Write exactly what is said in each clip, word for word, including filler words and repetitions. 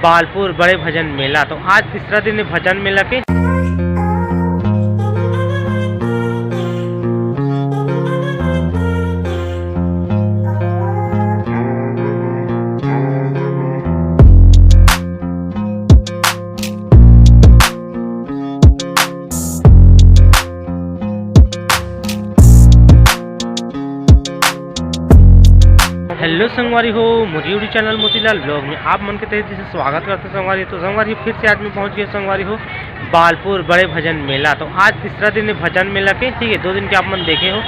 बालपुर बड़े भजन मेला। तो आज तीसरा दिन हे भजन मेला के। हेलो संगवारी हो, मोर YouTube चैनल मोतीलाल ब्लॉग में आप मन के तहे दिल से स्वागत करथों संगवारी। तो संगवारी, फिर से आज मैं पहुंच गया संगवारी हो बालपुर बड़े भजन मेला। तो आज तीसरा दिन हे भजन मेला के, ठीक है, दो दिन के आप मन देखे हो।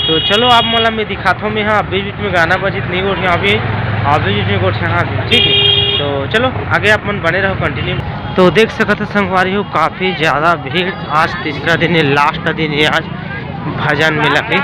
तो चलो आप मन ला मैं दिखाथों, मैं हाँ बीच बीच में गाना बजित नहीं गोठियां अभी, और बीच बीच में गोठियां हाँ, ठीक है। तो चलो आगे आप मन बने रहो, कंटिन्यू। तो देख सकत हो संगवारी हो, काफ़ी ज़्यादा भीड़, आज तीसरा दिन हे, लास्ट दिन हे आज भजन मेला के।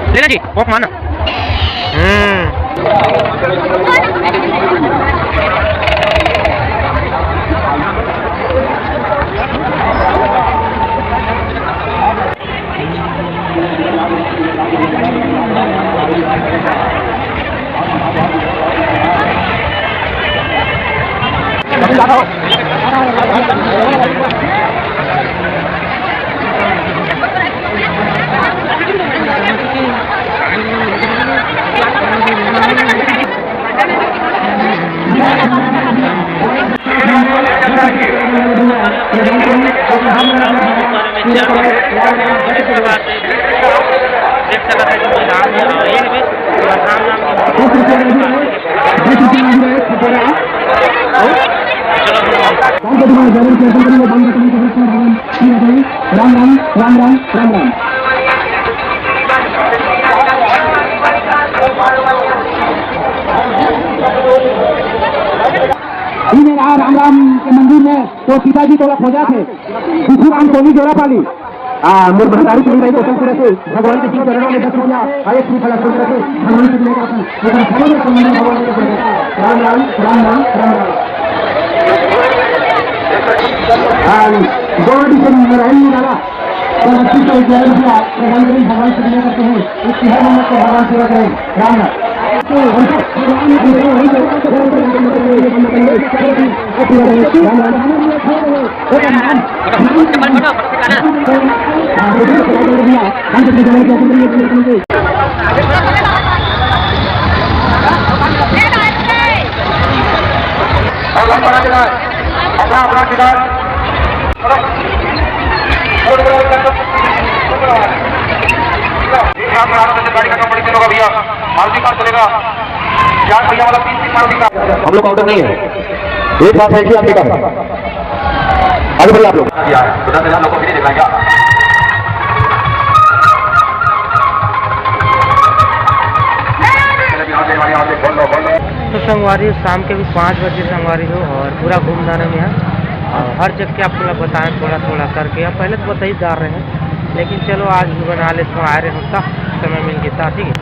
लेना जी, पोक मारना। हम्म। राम राम, राम राम, राम राम। ई मेर राम राम के मंदिर में तो सीता जी तोला खोजथे। विशु राम सोनी जोड़ा पाली। आ, मोर महतारी के लिए भाई को पूरा से भगवान के श्री चरणों में दस रुपया, आ, एक श्रीफल अर्पण करके भगवान से लेकर अपन, लेकर भगवान के मंदिर भगवान के पूजा। राम राम, राम राम, राम राम। आ, गोवर्धन से नारायण निकाला। तो अस्सी सौ ग्यारह रुपया प्रधानमंत्री भगवान से विनय करते हैं, इसकी हर मन्नत को भगवान पूरा करें। राम राम। अपना, अपना ठिकान। गाड़ी का कंपनी चलेगा भैया, मारुति कार चलेगा। चार भैया वाला, तीन, तीन मारुति कार। हम लोग का ऑर्डर नहीं है, एक बात है कि आप बेटा है। आगे बढ़िए आप लोग। यार, उधर से हम लोग को भी नहीं दिखाएगा। तो संगवारी हो, शाम के भी पाँच बजे संगवारी हो और पूरा घूमना रहे यहाँ। और हर जगह के आप लोग बताएं थोड़ा थोड़ा करके, आप पहले तो बताई जा रहे हैं, लेकिन चलो आज भी बना ले, थोड़ा आए रहे होता, समय मिल गया, ठीक है।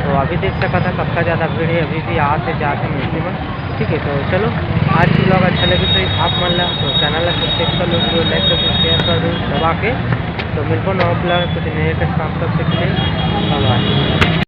तो अभी देख सकता था कतका ज़्यादा भीड़ है, अभी भी आते जाते मिलते में, ठीक है। तो चलो आज की ब्लॉग अच्छा लगे तो आप मन ला तो चैनल ला सब्सक्राइब कर लो, वीडियो लाइक कर दो, शेयर कर दो दबा के। तो मिलबो नवा ब्लॉग कुछ नए के साथ, तब तक के लिए बाय बाय।